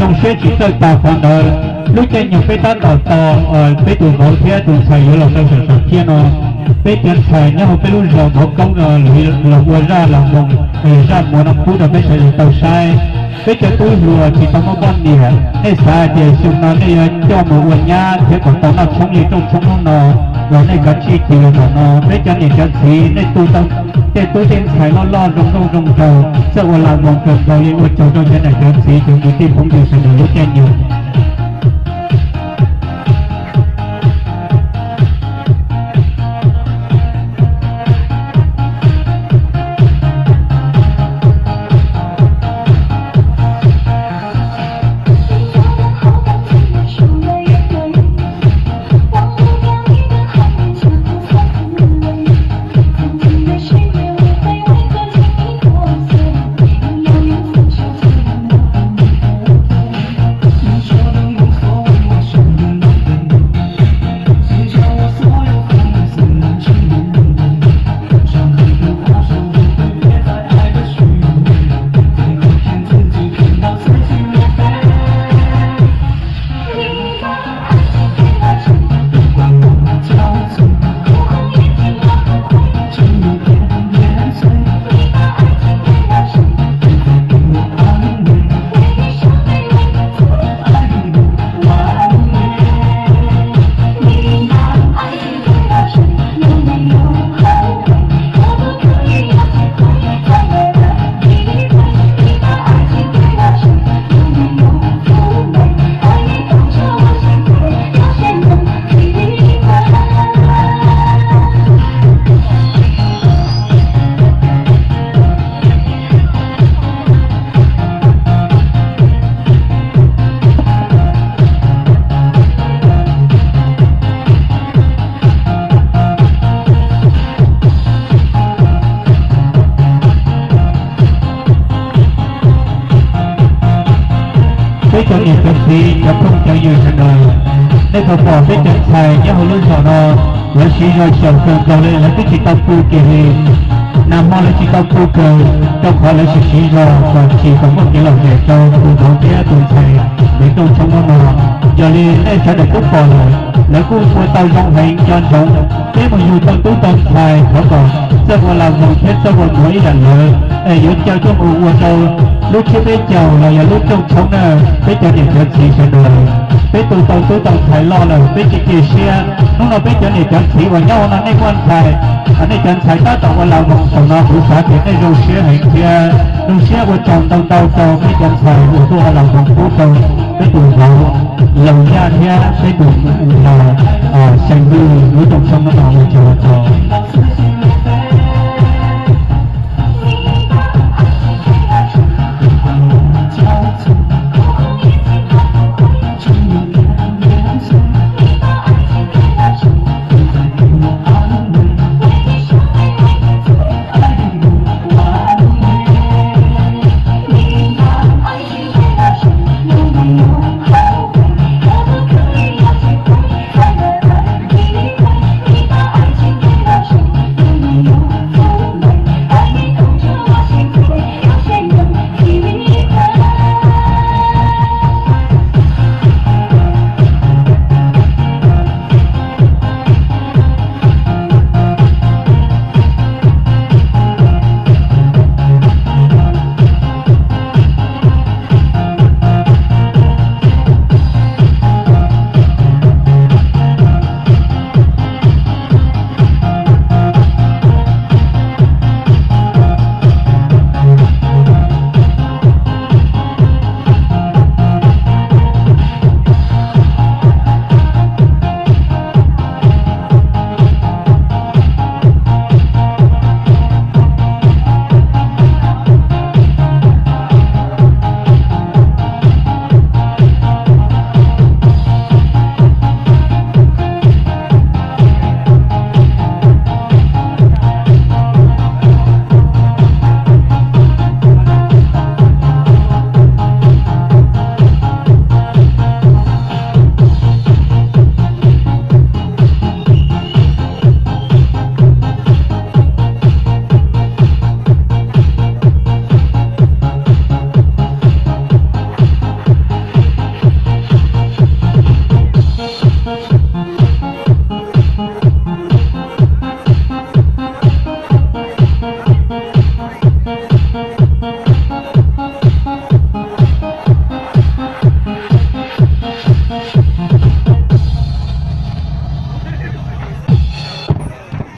Zoo siab tsis txawj tas qhov ntawd, lub caij nyoog peb tab tom tos peb tus vauv thiab tus ntxhais yuav los rau saum tom thiaj no. Peb cov ntxhais nyob hauv peb lub zos Mov Koob no los ua zaj las voos, zaj muas no pub rau peb sawv daws tau saib. Peb cov tub hluas tsis tau muaj poj niam, nej xav hais tias xyoo no nej yuav coj mus ua nyab thiab kom tau noj tshoob li rooj tshoob hnub no los nej kav tsij cia li ntawm no. Peb cov niam cov txiv nej tu tau tej tub tej ntxhais loj loj zoo nkauj zoo nraug txawj ua las voos kawg nkaus li. Ua tsaug rau cov niam cov txiv cov kwv tij phooj ywg sawv daws lub caij nyoog. Peb cov niam cov txiv cov phooj cov ywg sawv daws, nej puas pom peb cov ntxhais nyob hauv lub zos no, lawv siv zog xyaum kawg nkaus li, lawv twb tsis tau pw kiag li. Nag hmo lawv tsis tau pw kawg rau qhov lawv siv siv zog kom tsim kom muaj kev lom zem rau tus vauv thiab tus ntxhais li rooj tshoob hnub no. Yog li nej sawv daws twb pom lawm, lawv kuj ua tau zoo heev, nco ntsoov peb mus yug tau tub tau ntxhais thov kom txawj ua las voos thiab txawj ua muas ib yam ntawd es yuav coj tuaj mus ua rau lub tsiab peb caug los yog lub rooj tshoob na. Peb cov niam cov txiv sawv daws, peb tu tau tub tau ntxhais loj lawm peb cia cia siab. Hnub no peb cov niam cov txiv uas nyob hauv no nej muaj ntxhais, nej cov ntxhais tab tom ua las voos saum no kuv xav tias nej zoo siab heev thiab zoo siab ua tsaug ntau ntau rau peb cov ntxhais uas tuaj ua las voos pub rau peb tus vauv Laus Yaj thiab peb tus vauv Xeem Vwj lub rooj tshoob no. Ua tsaug ua tsaug.